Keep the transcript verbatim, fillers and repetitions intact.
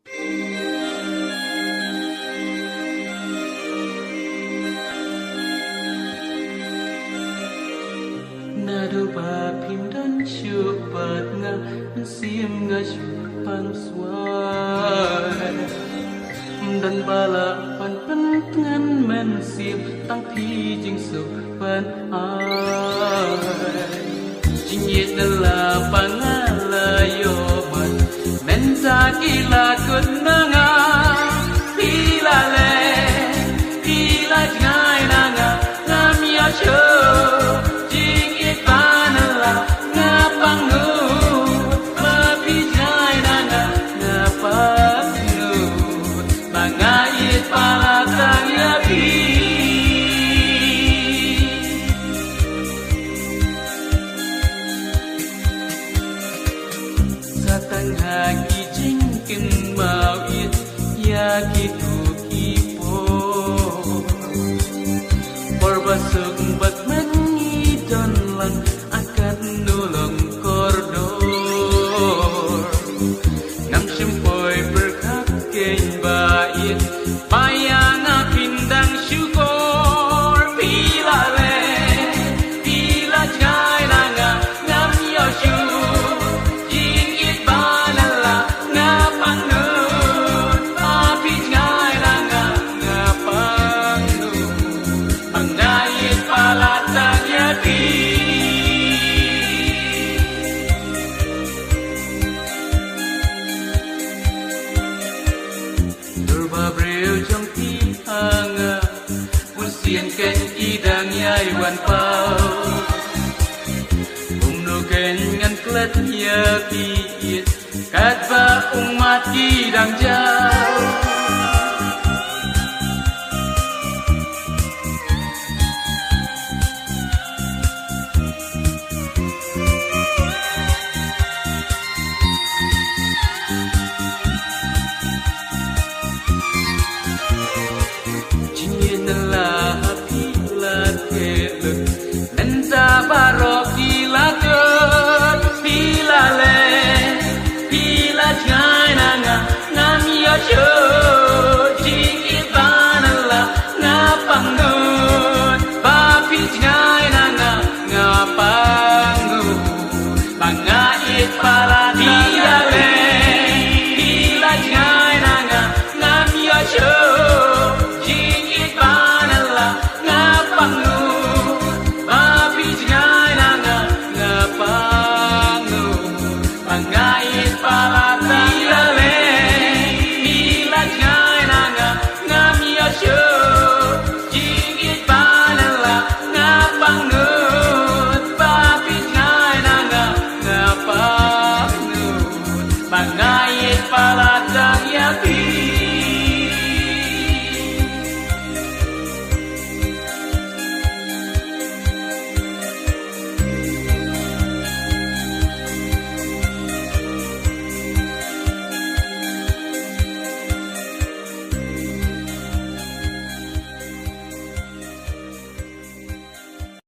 Naduh ba phim don shuh bad nga, mynsiem nga shu pang swai. Ym don ba lah ban pyntngen mynsiem, tang phi jingsuk ban ai. Jingïeit na la ba nga la ïoh man, mynta ki la kut na nga. Phi la leh, phi la jngai na nga, ngam ïoh shuh. Jingïeit ba na la nga pang nud, ba phi jngai na nga, nga pang nud. Ba nga ïeit palat tang ïa phi. Sa tang ha ki jingkynmaw ïeit ïa kito ki por. Por ba suk bad mynta ngi don lang, ha katno long kordor. Ngam shym poi pyrkhat kein ba ïeit, ba ïa nga phin dang shukor. Phi la leh, phi la jngai na nga, ngam ïoh shuh. Jingïeit ba na la nga pang nud, ba phi jngai na nga, nga pang nud. Ba nga ïeit palat tang ïa phi. Dur ba briew jong phi ha nga, bun sien kein ki dang ïai wan paw. Kumno kein ngan klet ïa phi,